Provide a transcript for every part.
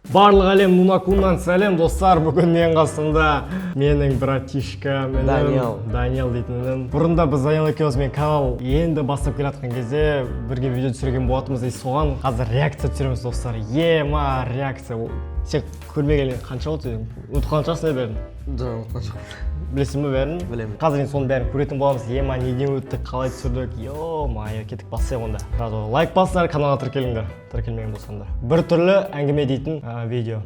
Барлық әлем Нунакуннан сәлем, достар! Бүгін менің қасымда менің братишка інім Даниэл. Даниэл дейтін інім. Бұрында біз Даниэл екеуміз мен канал енді бастап келе жатқан кезде бірге видео түсірген болатынбыз. И соған қазір реакция түсіреміз, достар. Ема, реакция. Сен көрмегелі қанша болды? Сен ұмытып қалған шығарсың иә бәрін? Жоқ, ұмытқан жоқпын. Білесің бе бәрін? Білемін. Қазір енді соның бәрін көретін боламыз. Ема, неден өттік, қалай түсірдік. Ё-моё, кеттік, бастайық онда. Сразу лайк басыңдар, каналға тіркеліңдер, тіркелмеген болсаңдар. Бір түрлі әңгіме дейтін видео.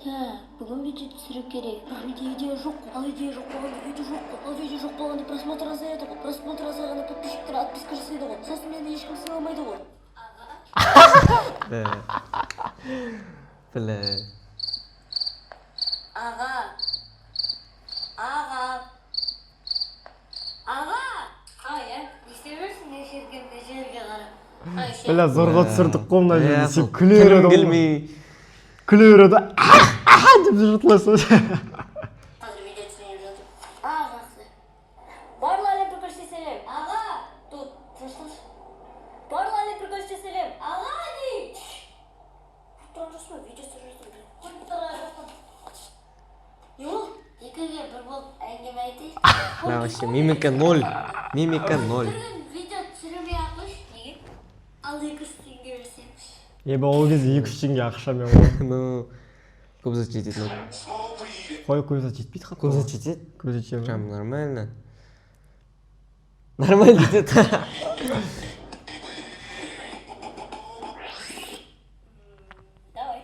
Ә, бүгін видео түсіру керек, бірақ менде идея жоқ қой. Ал идея жоқ болғанда видео жоқ қой, ал видео жоқ болғанда просмотр азаяды ғой, просмотр азайғанда подписчиктер отписка жасайды ғой, сосын мені ешкім сыйламайды ғой. Бля. Бля. Аға, аға, аға! А, иә, не істеп жүрсің? Не жерге, не жерге қарап? Ай, ше. Бля, зорға түсірдік қой мына жерді. Иә, сен сол күле береді тілім ғой. келмей. Күле береді, «Аха!» деп жыртыласың. Қазір видео түсіріп жатыр. А, жақсы. Барлық әлем прикольше сәлем. Аға, тут тыныш. Барлық әлем прикольше сәлем. Аға, дей. Тұрған жоқсың ба? Видео түсіріп жатыр. Қойып тұрған жоқпын. Не болды? Екіге бір болып әңгіме айтайын. Бля, вообще мимика ноль. Мимика ноль. Бір күн видео түсірмей ақ қойшы. Неге? Ал 200 теңге берсемші. Ебі, ол кезде 200 теңге ақшамен ғой. Ну, көп зат жетеді. Ну, Қой, көп зат жетпейді қатты. көп зат жетеді. Көп зат жетеді. Прям нормально. Нормально жетеді. Давай.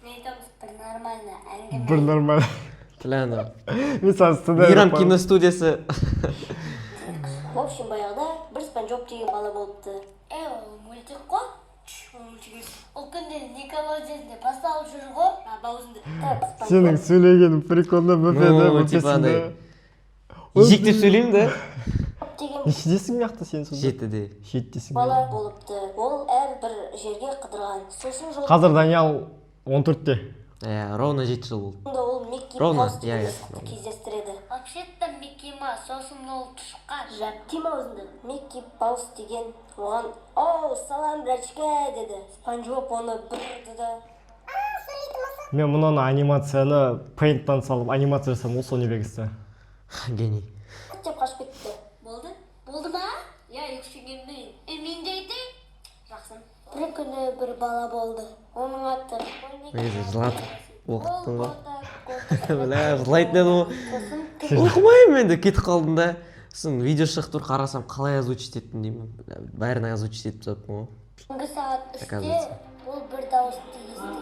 Не айтамыз? Бір нормально әңгіме. Бір нормально. Бля, анау. Мен саған сценарий Мейрам қоямын. киностудиясы. В общем, баяғыда бір Спанч Боб деген бала болыпты. Е, ол мультик қой. Чш, ол мультик емес. Ол күнде Никелодионде басталып жүр ғой. А, баузында. Так, Спанч Сенің Боб сөйлегенің прикольно, бөпе да. Ну, типа Бөпесің андай. да. Жектеп сөйлеймін да. деген Нешедесің мына жақта сен сонда? Жетіде. Жетідесің. бала болыпты. Ол әрбір жерге қыдырған. Сосын жолында Қазір Даниал 14-те. Иә, ровно 7 жыл болды. ол Микки Ровно, Маус деген иә, иә, мысықты ровно. кездестіреді. Вообще-то Микки Маус, сосын ол тышқан. Жап аузыңды. Микки Маус деген оған: «Оу, салам, братишка», – деді. Спанч Боб оны бір ұрды да. Мен мынаны анимацияны Paint-тан салып анимация жасадым ғой Sony Vegas'та. Гений. Деп қашып кетті. Болды? Болды ма? Иә, 200 теңгені берейін. Е, мен де айтайын. Жақсы. Бір күні бір бала болды. Оның аты Негізі жылатып оқыттың ғой. ғой. Бля, жылайтын едім ғой. Сосын Оқымаймын енді, кетіп қалдым да. Сосын видео шығып тұр, қарасам, қалай озвучить еттім деймін. Бля, бәрін озвучить етіп тастаппын ғой. түнгі сағат 3-те Оказывается. ол бір дауысты естіген.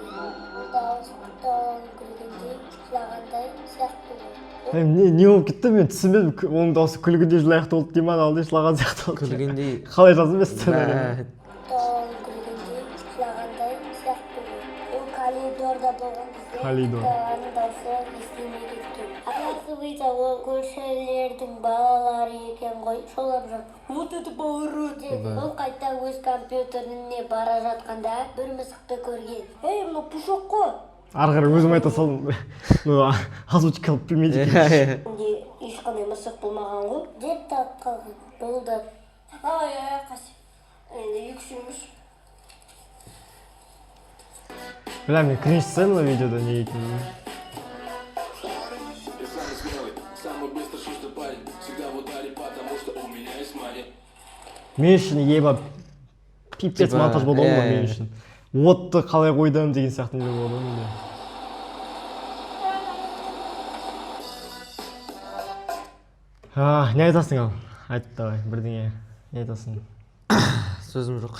Бұл дауыс баланың күлгендей, жылағандай сияқты болды. Е, не болып кетті, мен түсінбедім. Оның дауысы күлгендей жылаяқты болды дей ма, алды жылаған сияқты болды. Күлгендей. Қалай жаздым мен сценарийді? Бля, Баланың күлгендей, жылағандай сияқты болды. Ол коридорда болған кезде Коридор. баланың дауысы естілмей кеткен. Оказывается, ол көршілердің балалары екен ғой, шулап жатыр. «Вот это поворот!» деді. Ол қайта өз компьютеріне бара жатқанда бір мысықты көрген. Ей, мынау Пушок қой! Ары қарай өзім айта салдым. Ну, озвучка алып білмейді Иә, екенмін. иә. Менде ешқандай мысық болмаған ғой деп тағып қалған болды. Ай, ай, қас, енді 200 емес. Бля, мен кринж сцена видеода не екенін. Я самый смелый, самый быстрый, шустрый парень. Всегда в ударе, потому что у меня есть мани. Мен үшін еба пипец Типа, монтаж болды ғой мына иә, мен иә. үшін. Отты қалай қойдым деген сияқты нелер болды ғой менде. А, не айтасың ал? Айт давай, бірдеңе. Не айтасың? Сөзім жоқ.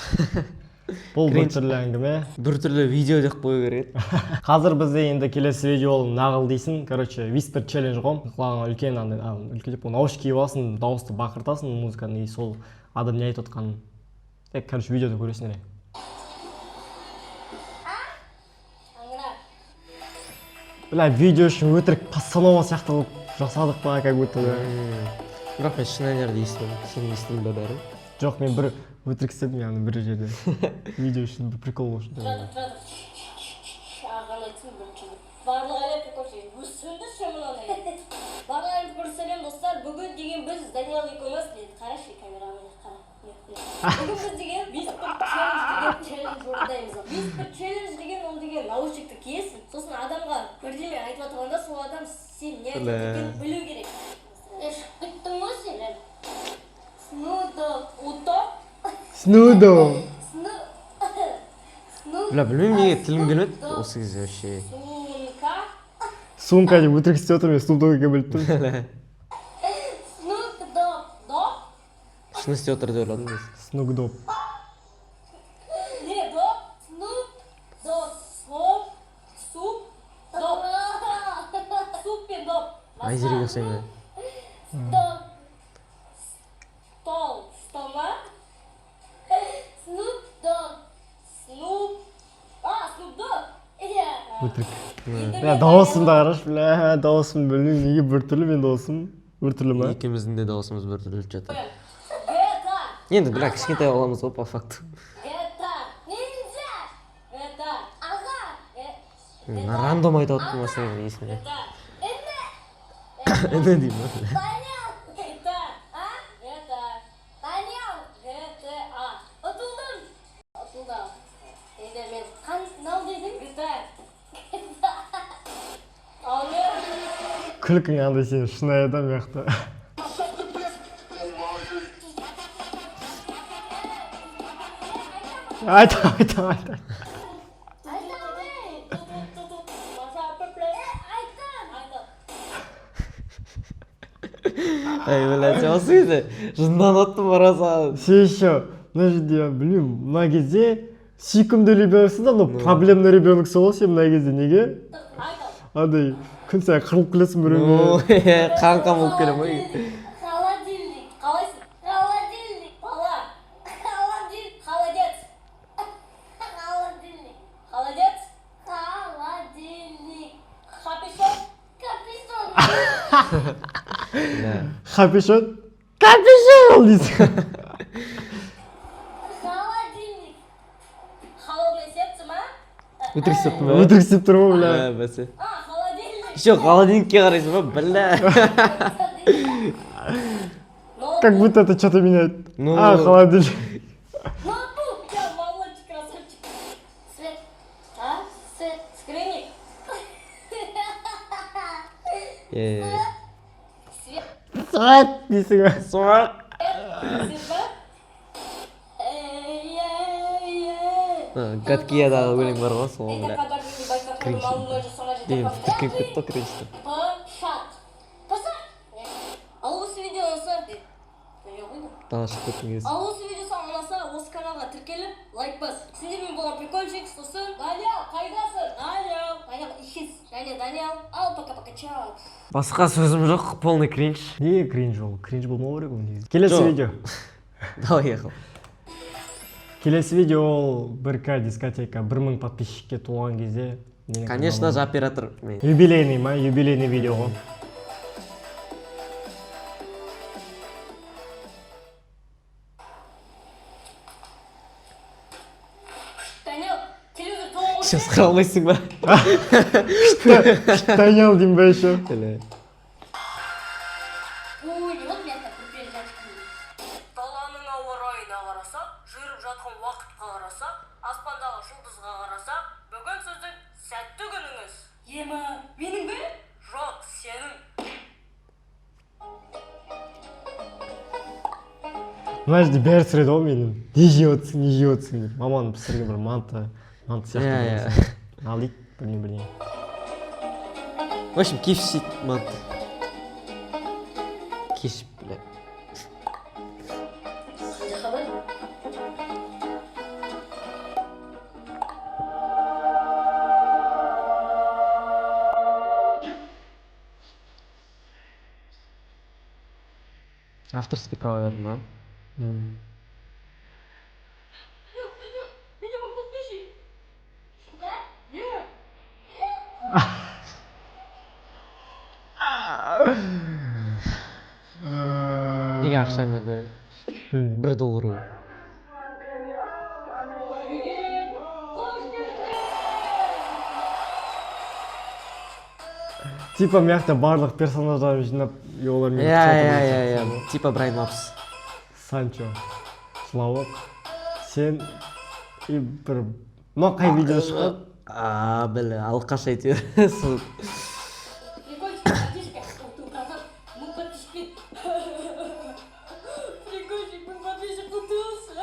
Бұл бір Кринж. түрлі әңгіме. Біртүрлі видео деп қою керек еді. Қазір бізде енді келесі видео ол нағыл дейсің. Короче, whisper challenge ғой. Құлағыңа үлкен андай, а, үлкен деп, наушник киіп аласың, дауысты бақыртасың музыканы, и сол адам не айтып отқанын. Е, короче, видеода көресіңдер. Аңыра. Бля, видео үшін өтірік постанова сияқты қылып жасадық па, как будто да. Бірақ мен шын әндерді естімедім. Сен естідің бе бәрін? Жоқ, мен бір өтірік істедім, яғни бір жерде. Видео үшін бір прикол үшін. Тұра тұр, тұра тұр. Ағаны айтсын бірінші. Барлық әлем Өсіңдірші мынаны. Барларыңызға бір сәлем, достар. Бүгін деген біз Даниал екеуміз, енді қарашы камераға, міне, қара. Міне, міне. Бүгін біз деген Whisper Challenge деген челлендж орындаймыз. Whisper Challenge деген ол деген наушникті киесің, сосын адамға бірдеме айтып жатқанда, сол адам сен не айтып екенін білу керек. Е, шығып кеттің ғой сен. Снудо уто. Снудо. Сну. Сну. Бля, білмеймін, неге тілім келмеді осы кезде вообще. Сумка. Сумка деп өтірік істеп отырмын, мен Snoop Dogg екенін біліп тұрмын. Snoop Dogg. Dog. Шын істеп отыр деп ойладым мен. Snoop Dogg. Не, dog? Snoop Dogg. Соп. Суп. Доп. Суп пен доп. Айзереге ұқсаймын. Dog. Стол. Стома. Snoop Dogg. Snoop. А, Snoop Dogg. Иә. Өтірік. Енді Бля, мен дауысымды қарашы, бля, дауысым, білмеймін, неге біртүрлі мен дауысым, біртүрлі ма? Екеуміздің де дауысымыз біртүрлі жатыр. Это. Енді, бля, кішкентай баламыз ғой по факту. Это. Ниндзя. Это. Аға. Мен рандом айтып отырмын осы есімде. Это. Іні деймін ба? Даниал. Это. А? Это. Даниал. GTA. Ұтылдым. Ұтылдым. Енді мен мынау дедің? GTA. Ал мен Күлкің андай сен шынайы адам жақта. Айт, айт, айт. Айттым. Айттым. Ай, бля, сен осы кезде жынданып оттым бара. Сен еще мына жерде, білмеймін, мына кезде сүйкімді ребеноксың да, но проблемный ребеноксың ғой сен мына кезде. Неге андай күн сайын қырылып келесің біреумен? Қан қан болып келемін ғой. Холодильник. Қалайсың? Холодильник. Бала. Холодильник. Холодец. Холодильник. Холодец. Холодильник. Капюшон. Капюшон. Капюшон, капюшон дейсің. Холодильник. Холодное сердце ма? Өтірік істеп тұрмын ба? Өтірік істеп тұр ғой, бля. Бля, бәсе. А, холодильник. Еще холодильникке қарайсың ба, бля? Как будто это что-то меняет. Ну. А, холодильник. Ноутбук. Я молодчик, красавчик. Свет. А? Свет. Скринник. Е. Свет. Свет дейсің ба? Суақ. Свет па? Эй, эй, эй. Гадкиядағы өлең бар ғой, сол, бля. Кринж. Деген тіркеліп кетті ғой кринжті. Пашат. Пашат. Ал осы видео ұнаса, Дала шығып кеткен кез. ал осы видео саған ұнаса, осы каналға тіркеліп, лайк бас. Сендермен болған Прикольчик, сосын Даниал, қайдасың? Даниал, Даниал исчез. Және Даниал, ал пока пока чао. Басқа сөзім жоқ, полный кринж. Неге кринж ол? Кринж болмау керек ол негізі. Келесі Жоқ. видео. Давай, ехал. Келесі видео ол 1К дискотека, 1000 подписчикке толған кезде менің Конечно же, каналым. Оператор мен. Юбилейный ма, юбилейный видео ғой. Даниал, телевизор толық. Сейчас қыра алмайсың ба? Даниал деймін ба еще? Бля. Ой, не болды, мен так передачка. Даланың ауа райына қарасақ, жүріп жатқан уақытқа қарасақ, аспандағы жұлдызға қарасақ, бүгін сіздің сәтті күніңіз. Ема, менің бе? Жоқ, сенің. Мына жерде бәрі сұрайды ғой менен: не жеп отырсың, не жеп отырсың деп. Маманың пісірген бір манты сияқты Иә, бір иә. нәрсе. Ал дейді, білмеймін, бірдеңе. В общем, KFC манты. Кешіп, бля. Қандай хабар? Авторский право бердің ба? Меня подписчик. Да? Нет. Неге ақшаң берді? 1 доллар ғой. Типа мына жақта барлық персонаждарды жинап и олармен Иә, ұқсатып иә, отырады. иә, иә. Типа Брайан Мапс. Санчо, жылауық, сен и бір мынау қай видео шыққан? А, бля, алқаш әйтеуір. Сол. Прикольчик, братишка, ұту қазақ, 1000 подписчикпен. Прикольчик, 1000 подписчик құтты болсын.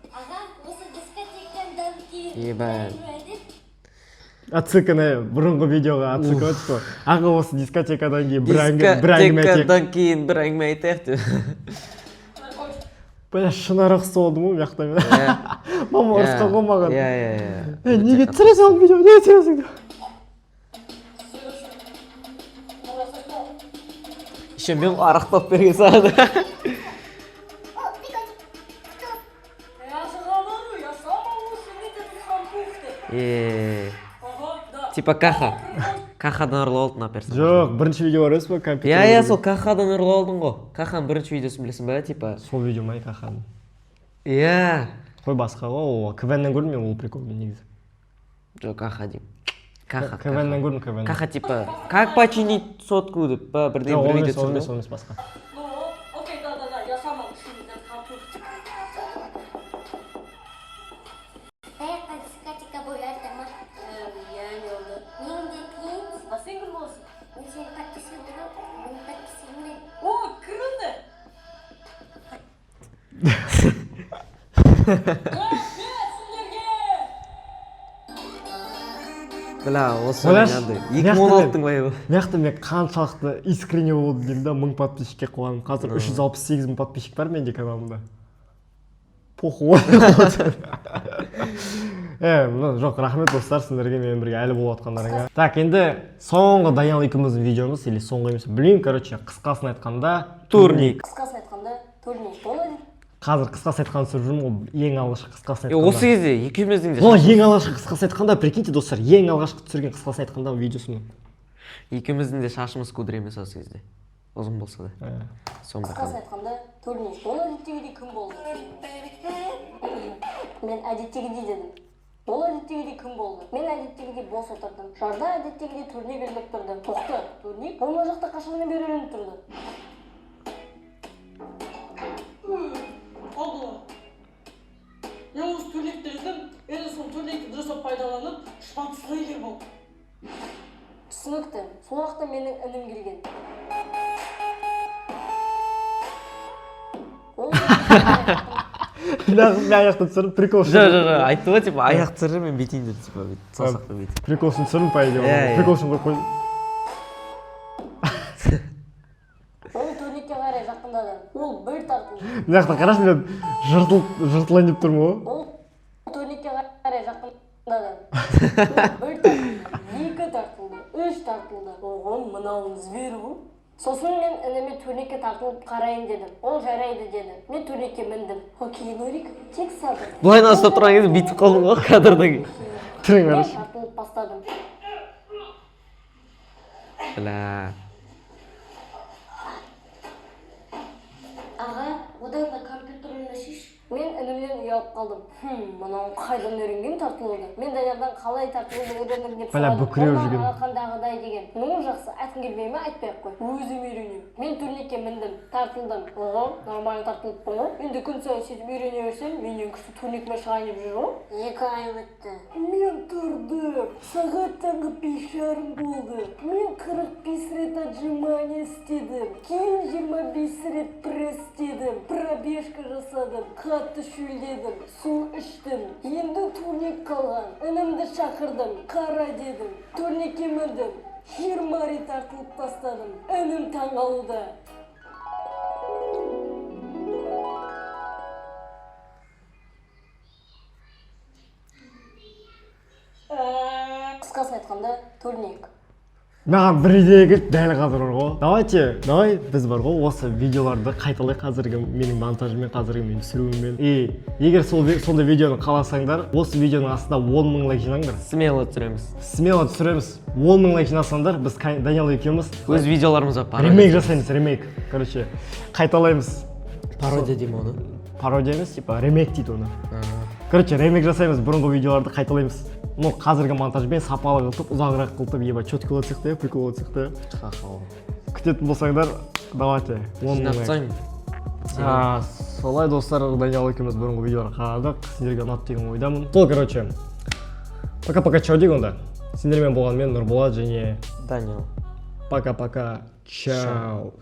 Аға, осы дискотекадан кейін Ебать. Отсылка на бұрынғы видеоға, отсылка бар, типа аға, осы дискотекадан кейін бір әңгіме, бір әңгіме айтайық. Дискотекадан кейін бір әңгіме айтайық деп. Бля, шынар ұқсап алдым ғой мына жақта мен. Иә. Мама ұрысқан ғой маған. Иә, иә, иә. Ей, неге түсіресің ол видео, неге түсіресің деп. Еще мен арақ тауып берген саған. Я же говорю, я самый лучший лидер ханкухты. Е, Ага, да. типа Каха. Кахадан ұрлап алдың мына персонаж. Жоқ, бірінші видео бар емес па, компьютер? Иә, иә, сол Кахадан ұрлап алдың ғой. Каханың бірінші видеосын білесің ба, типа? Сол видео ма, Каханың? Иә. Қой, басқа ғой ол, КВНнен көрдім мен ол приколды негізі. Жоқ, Каха деймін. Каха. КВНнен көрдім, КВН. Каха, типа, как починить сотку деп па, бірдеңе Жоқ, бір ол видео емес, ол түсірді емес, ғой. ол емес, басқа. Ну, окей, да, да, да, я самый лучший лидер ханкухты. Аяққа дискотека бойы ма? Иә, не болды? Менің де клиент. А сен кім боласың? Мен сенің подписчигің тұрып, менің подписчигіммен. О, кірді! Рахмет сендерге! Бля, осы Ойлашы, андай мына жақта 2016-тың вайбы. Мына жақта мен қаншалықты искренне болдым деймін да, 1000 подписчикке қуандым. Қазір 368 мың подписчик бар менде каналымда. Похуй. Е, мына жоқ, рахмет, достар, сендерге, менімен бірге әлі болып жатқандарыңа. Так, енді соңғы Даниял екеуміздің видеомыз или соңғы емес, білмеймін, короче, қысқасын айтқанда Турник. Қысқасын айтқанда, турник. Ол Қазір қысқасын айтқанда түсіріп жүрмін ғой, ең алғашқы қысқасын Е, айтқанда. осы кезде екеуміздің де Ол ең алғашқы қысқасын айтқанда, прикиньте, достар, ең алғашқы түсірген қысқасын айтқанда видеосы. Екеуміздің де шашымыз кудри емес осы кезде. Ұзын болса да. Соны Қысқасын байқадым. айтқанда, турник. Ол әдеттегідей күн болды. Мен әдеттегідей дедім. Ол әдеттегідей күн болды. Мен әдеттегідей бос отырдым. Жарда әдеттегідей турник ілініп тұрды. Тоқты, турник ол мына жақта қашаннан бері ілініп тұрды? Абла. Мен осы турникті ілдім, енді сол турникті дұрыстап пайдаланып, шварценеггер бол. Түсінікті. Сол уақытта менің інім келген. Ол Мына жақта түсіріп прикол. Жоқ, жоқ, жоқ, айтты ғой, типа, аяқ түсіріп, мен бүйтейін деп, типа, бүйтіп, саусақпен бүйтіп. Прикол үшін түсірдім, по идее. Иә, иә. Прикол үшін қойып қойдым. Ол турникке қарай жақындады. Ол бір тартылды. Мына жақта қарашы, мен жыртылып, жыртылайын деп тұрмын ғой. Ол турникке қарай жақындады. Ол бір тартылды, екі тартылды, үш тартылды. Ого, мынауың зверь ғой. Сосын мен ініме турникке тартылып қарайын дедім. Ол жарайды деді. Мен турникке міндім. Окей, Нурик, тек сабыр. Былайынан ұстап тұрған кезде бүйтіп қалдым ғой кадрдан кейін. Түрің Мен қарашы. тартылып бастадым. Бля. Аға, одан да компьютерін шеш. Мен інімнен ұялып қалдым. Хм, мынауың қайдан үйренген тартылуды? Мен Даниярдан қалай тартылуды үйрендім деп Бля, сұрадым. бүкіреу Ол маған жүрген. алақандағыдай деген. Ну, жақсы, айтқың келмей ме, айтпай ақ қой. Өзім үйренемін. Мен турникке міндім, тартылдым. Ого, нормально тартылыппын ғой. Енді күн сайын сөйтіп үйрене берсем, менен күшті турникмен шығайын деп жүр ғой. 2 ай өтті. Мен тұрдым. Сағат таңғы 5:30 болды. Мен 45 рет отжимание істедім. Кейін 25 рет пресс істедім. Пробежка жасадым. Қатты шөлдедім. Су іштім. Енді турник қалған. Інімді шақырдым. Қара дедім. Турникке міндім. 20 рет тартылып тастадым. Інім таңғалуда. Қысқасын айтқанда, турник. Маған бір идея келді дәл қазір бар ғой. Давайте, давай біз бар ғой, осы видеоларды қайталай, қазіргі менің монтажыммен, қазіргі менің түсіруіммен. И егер сол сондай видеоны қаласаңдар, осы видеоның астына 10 мың лайк жинаңдар. Смело түсіреміз. Смело түсіреміз. 10 мың лайк жинасаңдар, біз Даниал екеуміз Өз видеоларымызға пародия. Ремейк жасаймыз, ремейк. Короче, қайталаймыз. Пародия деймін оны. Пародия емес, типа ремейк дейді оны. Короче, ремейк жасаймыз, бұрынғы видеоларды қайталаймыз, но қазіргі монтажбен, сапалы қылып, ұзағырақ қылып. Ебать, четкий болатын сияқты, иә, прикол болатын сияқты, иә. Күтетін болсаңдар, давайте 10 000 Жинап лайк. тастаймын. Солай, достар, Даниал екеуміз бұрынғы видеолар қарадық, сендерге ұнады деген ойдамын. Сол, короче, пока пока чао дейік онда. Сендермен болған мен, Нұрболат, және Даниал. Пока пока чао.